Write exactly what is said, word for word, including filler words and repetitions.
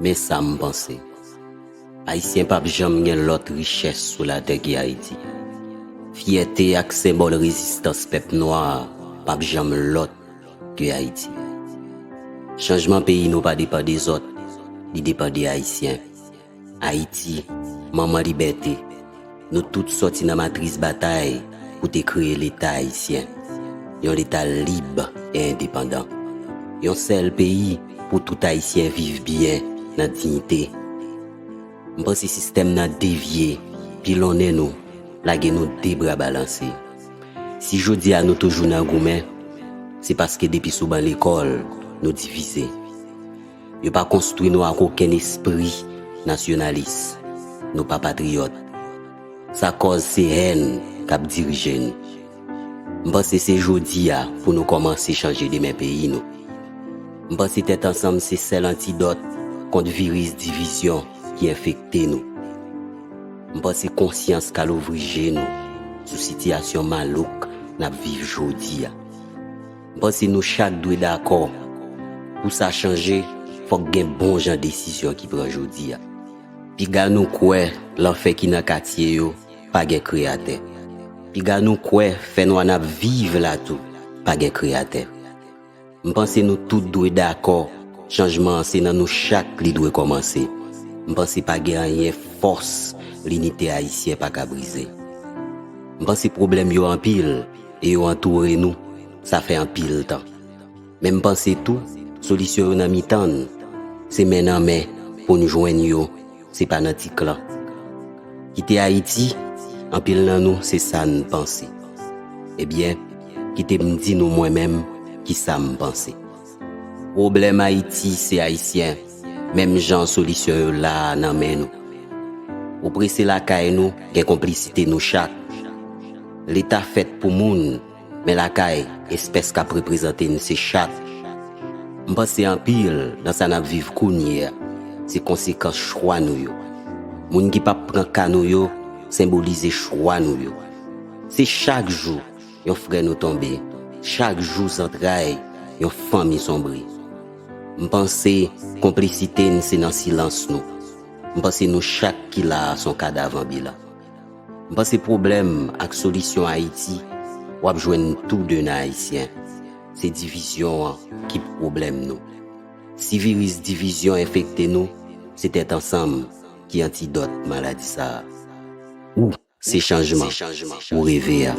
Men sa m panse. Ayisyen p ap janm gen lòt richès sou latè ki Ayiti. Fyète ak senbòl rezistans pèp nwa a p ap janm lòt ke Ayiti. Chanjman peyi nou pa depann de zòt, li depann de Ayisyen. Ayiti, manman libète, nou tout sòti nan matris batay pou te kreye Leta ayisyen. Yon Leta lib e endepandan. Yon sèl peyi pou tout Ayisyen viv byen nan diyite. M panse sistèm nan devye, pilonnen nou, lage nou de bra balanse. Si jodi a nou toujou nan goumen, se paske depi sou ban lekòl, nou divize. Yo pa konstwi nou ak okenn espri nasyonalis. Nou pa patriyòt. Sa kòz se hèn k ap dirije n. M panse se jodi a pou nou kòmanse chanje demen peyi nou. M panse tèt ansanm se sèl antidòt kont viris divizyon ki enfekte nou. M panse konsyans ka louvri je nou sou sitiyasyon malouk n ap viv jodi a. M panse nou chak dwe dakò, pou sa chanje, fòk gen bon jan desizyon ki pran jodi a. Piga nou kwè lanfè ki nan katye yo pa gen kreyatè. Piga nou kwè fènwa n ap viv la tou pa gen kreyatè. M panse nou tout dwe dakò, chanjman an se nan nou chak li dwe kòmanse. M panse pa gen anyen fòs linite ayisyen pa ka brize. M panse pwoblèm yo anpil e yo antoure nou, sa fè anpil tan. Men m panse tou, solisyon yo nan mitan n. Se men nan men pou n jwenn yo, se pa nan ti klan. Kite Ayiti, anpil nan nou se sa n panse. Ebyen, kite m di nou mwen menm kisa m panse. Pwoblèm Ayiti se Ayisyen, menm jan solisyon yo la a nan men nou. Ou prese lakay nou, gen konplisite nou chak. Leta fèt pou moun, men lakay, espès k ap reprezante n se chat. M panse anpil nan sa n ap viv kounye a, se konsekans chwa nou yo. Moun ki p ap pran ka nou yo senbolize chwa nou yo. Se chak jou yon frè nou tonbe, chak jou zantray yon fanmi sonbre. M panse konplisite n se nan silans nou. M panse nou chak ki la a se yon kadav anbilan. M panse pwoblèm ak solisyon Ayiti, w ap jwenn tou de nan Ayisyen. Se divizyon an ki pwoblèm nou. Si viris divizyon enfekte nou, se tèt ansanm ki antidòt maladi sa a. Ou se chanjman ou reve a.